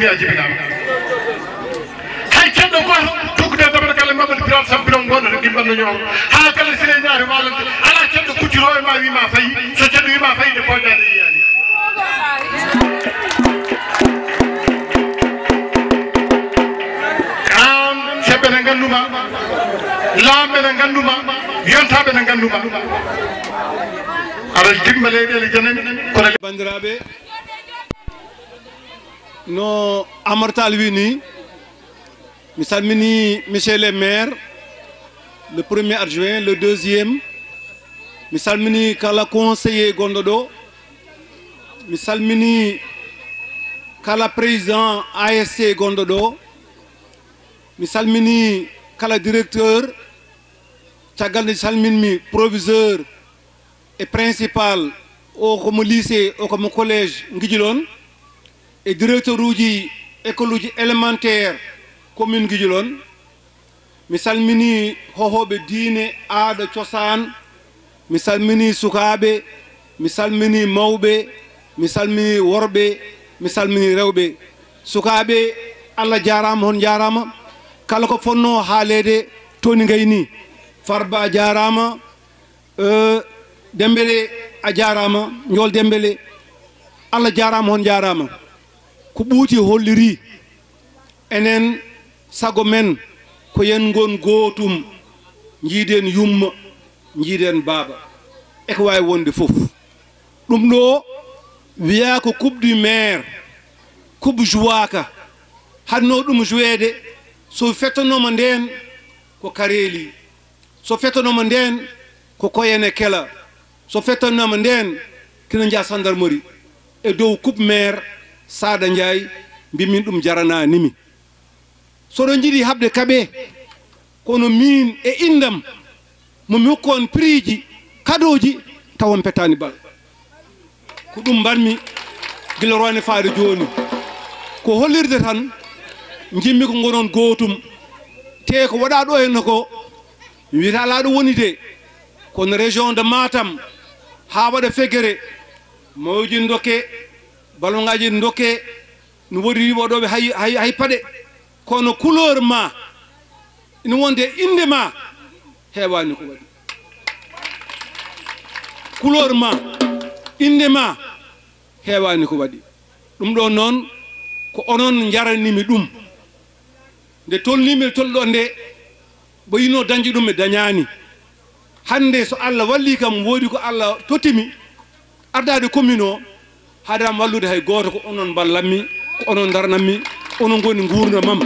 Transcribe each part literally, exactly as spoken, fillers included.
A jibinaama. Hay ceddo gooto tuggude e Damel Galle Mamadou Birane Samb Birom wonde ɗo gimɓanno ñoom. Haa Galle Siré Ñaari waalante, alaa ceddo kucciroo e ma wi ma fayi, so ceddo wi ma fayi nde pooƴaade yiyaani. Aan seɓɓe ne nganndu ma, laamɓe ne nganndu ma, yontaaɓe ne nganndu ma. Aɗa dimba leyɗeele janani kono. Banndiraaɓe, no Amar Tall wi ni, mi salmini monsieur le maire, le premier adjoint, le deuxième, mi salmini kala conseiller gonɗo ɗo, mi salmini kala président A S C gonɗo ɗo, mi salmini kala directeur, caggal nde salminmi proviseur e principal, o ko mo lycée, o ko mo collège Ngijilon, e directeur uji école uji élémentaire commune Ngijilon. Mi salmini hohooɓe diine, aada, cosaan. Mi salmini sukaaɓe, mi salmini mawɓe, mi salmini worɓe, mi salmini rewɓe. Sukaaɓe, Allah jaaraama, on njaaraama. Kala ko fonnoo haaleede, toon ngayni. Farba a jaaraama, eh, Dembele a jaaraama, Njool Dembele, Allah jaaraama, on njaaraama. Ko ɓuuti hollirii. Enen, sago men ko yen ngon gootum, njiiden yumma, njiiden baaba, e ko waawi wonde fof. Ɗum ɗo wiyaa ko coupe du maire, coupe jouwaaka, hannoo ɗum jouweede, so fettanooma ndeen ko kareeli. So fettanooma ndeen, ko koyene kela. So fettanooma ndeen, kina njaha sandarmori. E dow coupe maire, Saada Njaay, mbimin ɗum jaranaani mi. So ɗo njiɗi haɓde kaɓe, kono miin e inndam, mo mi hokkoon prix ji, kadooji, taw on pettaani bal. Ko ɗum mbaɗmi gila rowande faade jooni. Ko hollirde tan, njimmi ko ngonon gootum. Te ko waɗaa ɗo henno ko, mi wiyata alaa ɗo woni de, kono région de Matam, haa waɗa fegere, mawji dokke, balongaaji dokke, no woodi waɗooɓe hay, hay, hay paɗe. Kono couleur ma, ina wonde innde ma, heewaani ko waɗi. Couleur ma, innde ma, heewaani ko waɗi. Ɗum ɗo noon, ko onon njaranimi ɗum. Nde tolnimi e tolɗo nde, mbo yino dañde ɗum mi dañaani. Hannde so Allah walli kam, woodi ko Allah tottimi, ardaade commune o, haade am wallude hay gooto, ko onon mballammi, ko onon ndarnammi, onon ngoni nguurndam am.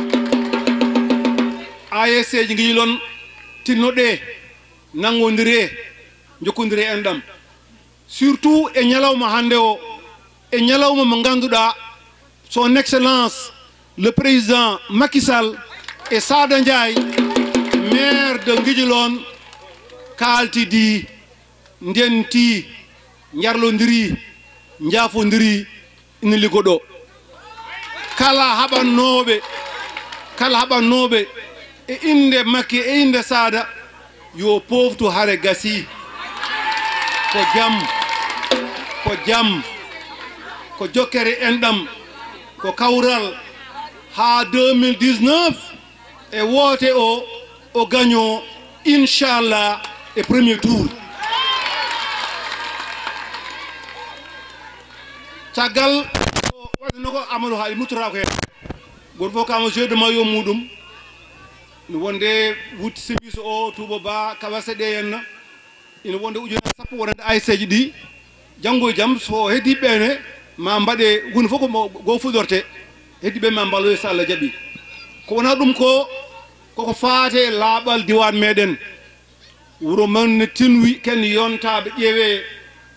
A S C ji Ngijilon, tinnoɗee, nanngondiree, njokkondiree enɗam. Surtout e ñalawma hannde o, e ñalawma mo ngannduɗaa, son excellence le président Macky Sall e Saada Njaay, maire de Ngijilon, kaaltidi, ndenti, njarlondiri, njaafondiri, ina liggo ɗo. Kala haɓannooɓe, kala haɓannooɓe e innde Makki, e innde Saada, yo pooftu hare gasii. Ko jam, ko jam, ko jokkere enɗam, ko kawral haa deux mille dix-neuf. E woote o, o gaño, inchallah, e premier tour. Caggal o waɗano ko Amadou Haali Moutoura ko heen. Gooto fof kamo jeu de maillot muɗum. No wonde wutti semiso o, Touba Ba, Kawase ɗe henna. Ina wonde ujunaaje sappo wonande A S C ji ɗi. Janngo e jam, so heddii ɓe ne, ma mbaɗe huunde fof ko mo, go fuɗorte. Heddii ɓe ma mbaloye, so Allah jaɓi. Ko wonaa ɗum ko, koko faate e laaɓal diwaan meɗen. Wuro men ne tinwi, ken yontaaɓe, ƴeewee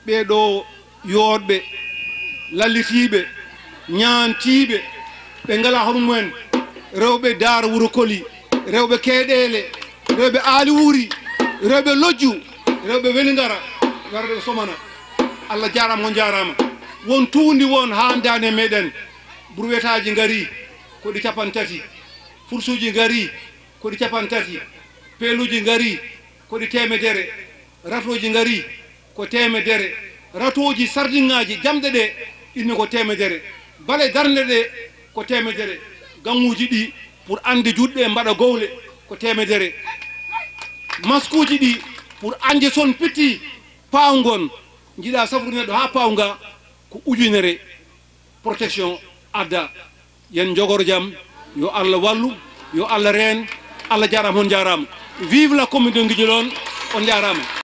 ɓee ɗo yooɗɓe, lallitiiɓe, ñaantiiɓe, ɓe ngalaa hono mumen, rewɓe Daara Wuro Koli, rewɓe Keeɗeele, rewɓe Aali Wuuri, rewɓe Lojju, rewɓe Welingara, warɓe Somana. Allah jaaraama, on jaaraama. Won tuundi won haa daande meɗen. Burwetaaji ngarii, ko ɗi cappanɗe tati. Fursuuji ngarii, ko ɗi cappanɗe tati. Peeluuji ngarii, ko ɗi teemedere. Ratooji ngarii, ko teemedere. Ratooji sardiŋaaji jamɗe ɗe, ɗin ne ko teemedere. Bale darnde ɗe, ko temedere. Ganguuji ɗi pour annde juutɓe mbaɗa gowle ko temedere. Maskuuji ɗi pour annde son pitti paawngon njiɗa safrude neɗɗo haa paawnga ko ujunere. Protection adda. Yen njogoro jam. Yo Allah wallu. Yo Allah reen. Allah jaaraama, on njaaraama. Vive la commune de Guédiawaye, on njaaraama.